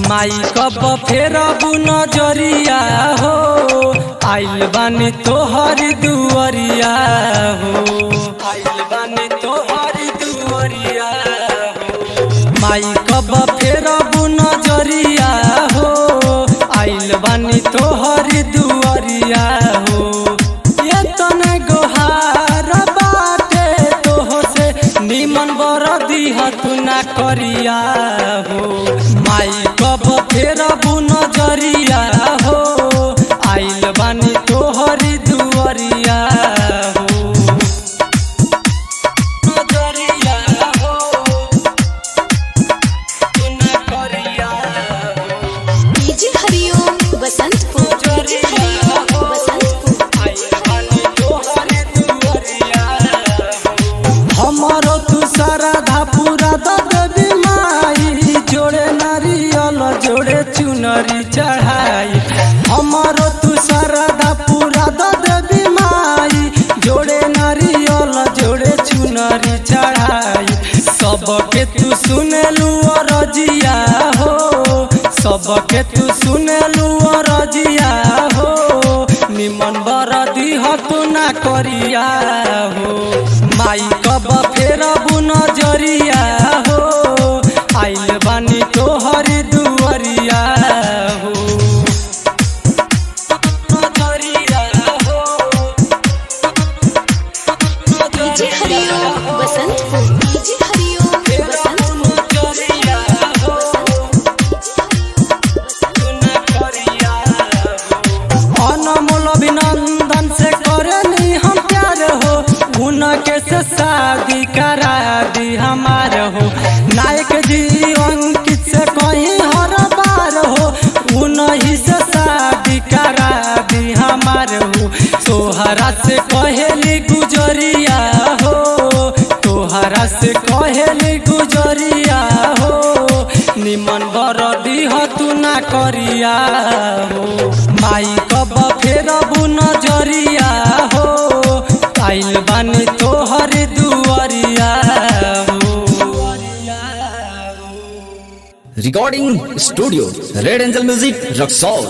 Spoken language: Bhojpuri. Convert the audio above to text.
माई कब फेरबू नजरिया हो, आइल बानी तोहर दुअरिया हो, आइल बानी तोहर दुअरिया हो। माई कब फेरबू नजरिया हो, आइल बानी तोहर दुअरिया हो। ये तने गोहार बाटे तोह से निमन बर दिह तू ना करिया हो। माई कब फेरबू नजरिया हो, आइल बानी तोहर दुअरिया हो। नजरिया हो, तू ना करिया हो। DJ Hariom Basantpur, DJ Hariom Basantpur. हमारो तू श्रद्धा पूरा द देवी माई, जोड़े नारियल जोड़े चुनरी चढ़ाई। हमारो तू श्रद्धा पूरा द देवी माई, जोड़े नारियल जोड़े चुनरी चढ़ाई। सबके तू सुनेलू रजिया हो, सबके तू सुनेलू रजिया हो। निमन बर दिह तू ना करिया हो। माई कब फेरबू नजरिया हो, आइल बानी तोहर दुअरिया हो। नजरिया हो, DJ Hariom Basantpur, DJ Hariom Basantpur. नजरिया हो। अनमोल अभिनंदन से करनी हम प्यार हो, उनके से शादी करा दी हमार हो। नायक जी अंकित से कहीं हर बार हो, उन्हीं से शादी करा दी हमार हो। तोहरा से कहेली गुजरिया हो, तोहरा से कहेली गुजरिया हो। निमन बर दिह तू ना करिया हो। माई कब फेरबू नजरिया हो, आइल बानी तोहर दुअरिया हो। Recording studio red angel music Raxaul.